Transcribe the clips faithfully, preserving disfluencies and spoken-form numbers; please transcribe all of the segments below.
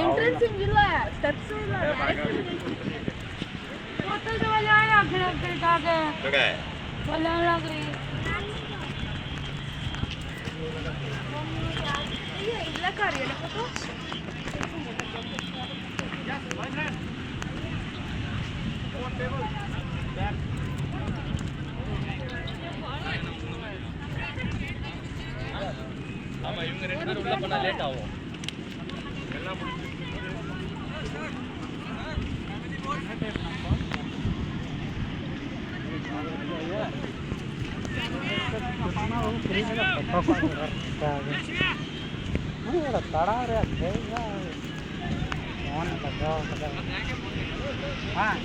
Entrance ಇಲ್ಲ, steps ಇಲ್ಲ, direct hotel ಒಳ್ಳೆ ಆಗ್ರಿ. ಒಳ್ಳೆ ಆಗ್ರಿ. ಇಲ್ಲ ಕಾರಿ ಎಲ್ಲ ಫೋಟೋ. ஆமா, இவங்க ரெண்டு பேரும் உள்ள போனா லேட் ஆகும். ᱛᱟᱲᱟᱣ ᱨᱮᱭᱟᱜ ᱵᱷᱮᱡᱟ ᱢᱚᱱ ᱞᱟᱜᱟᱣ ᱠᱟᱫᱟ᱾ ᱦᱮᱸ᱾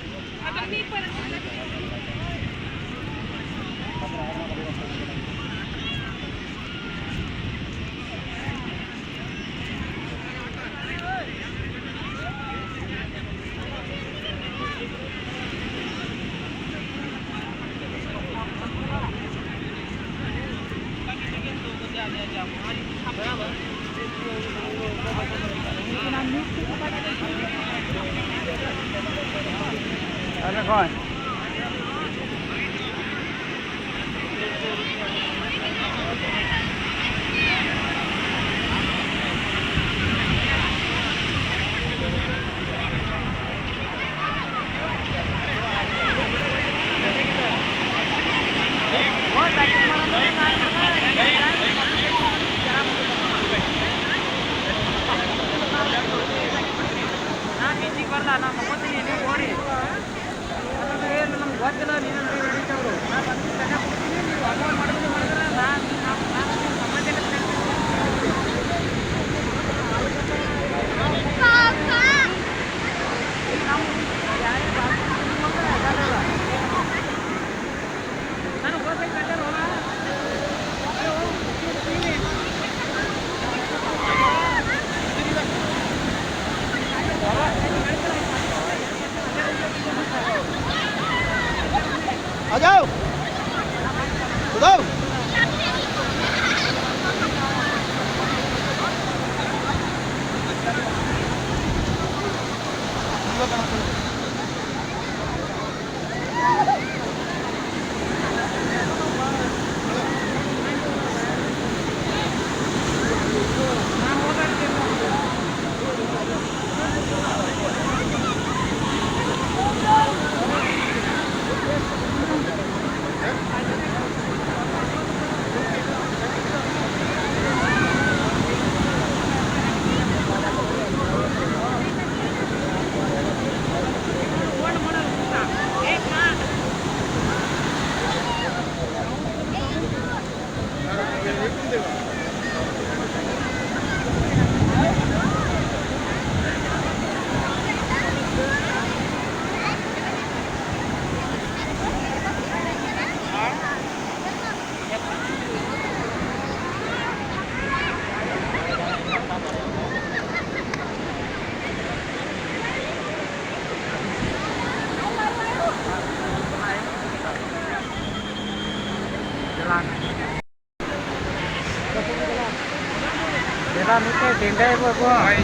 ᱢᱤᱫᱴᱮᱡ ᱰᱮᱸᱰᱟᱭ ᱵᱟᱹᱵᱩ᱾ ᱦᱳᱭ,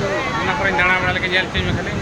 ᱚᱱᱟ ᱠᱚᱨᱮᱧ ᱫᱟᱬᱟ ᱵᱟᱲᱟ ᱞᱮᱜᱮ, ᱧᱮᱞ ᱦᱚᱪᱚᱧ ᱢᱮ ᱠᱷᱟᱹᱞᱤ᱾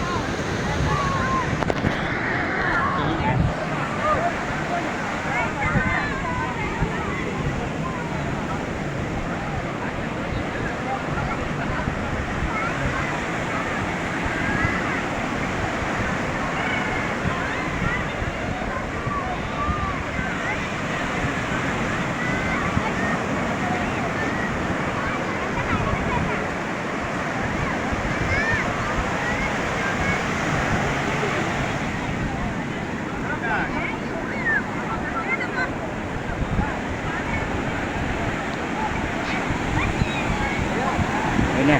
ᱦᱩᱭᱱᱟ᱾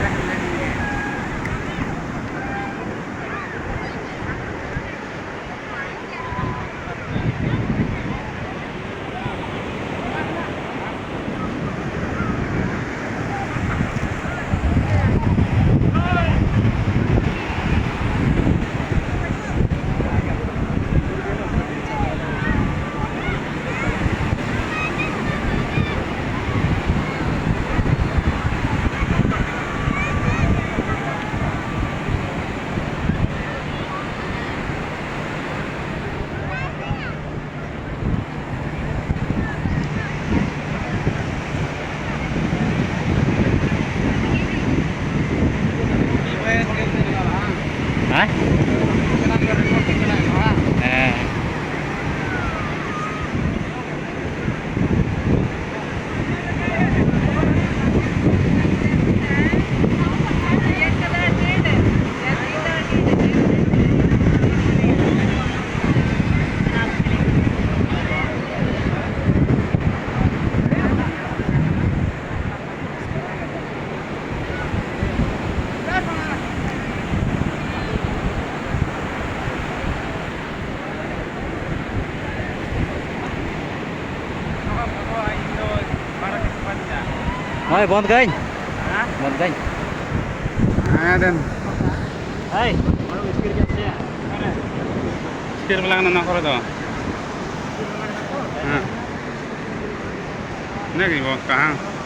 ᱦᱮᱸ? ᱦᱮᱸ᱾ ᱦᱳᱭ, ᱵᱚᱱᱫᱽ ᱠᱟᱹᱧ᱾ ᱦᱮᱸ? ᱵᱚᱱᱫᱽ ᱠᱟᱹᱧ᱾ ᱦᱮᱸ, ᱫᱮᱱ᱾ ᱦᱳᱭ᱾ ᱥᱴᱤᱞ ᱵᱟᱞᱟ ᱠᱟᱱᱟ ᱱᱚᱣᱟ ᱠᱚᱨᱮ ᱫᱚ᱾ ᱦᱮᱸ᱾ ᱤᱱᱟᱹᱜᱤᱧ ᱵᱚᱱᱫᱽ ᱠᱟᱜᱼᱟ, ᱦᱮᱸ᱾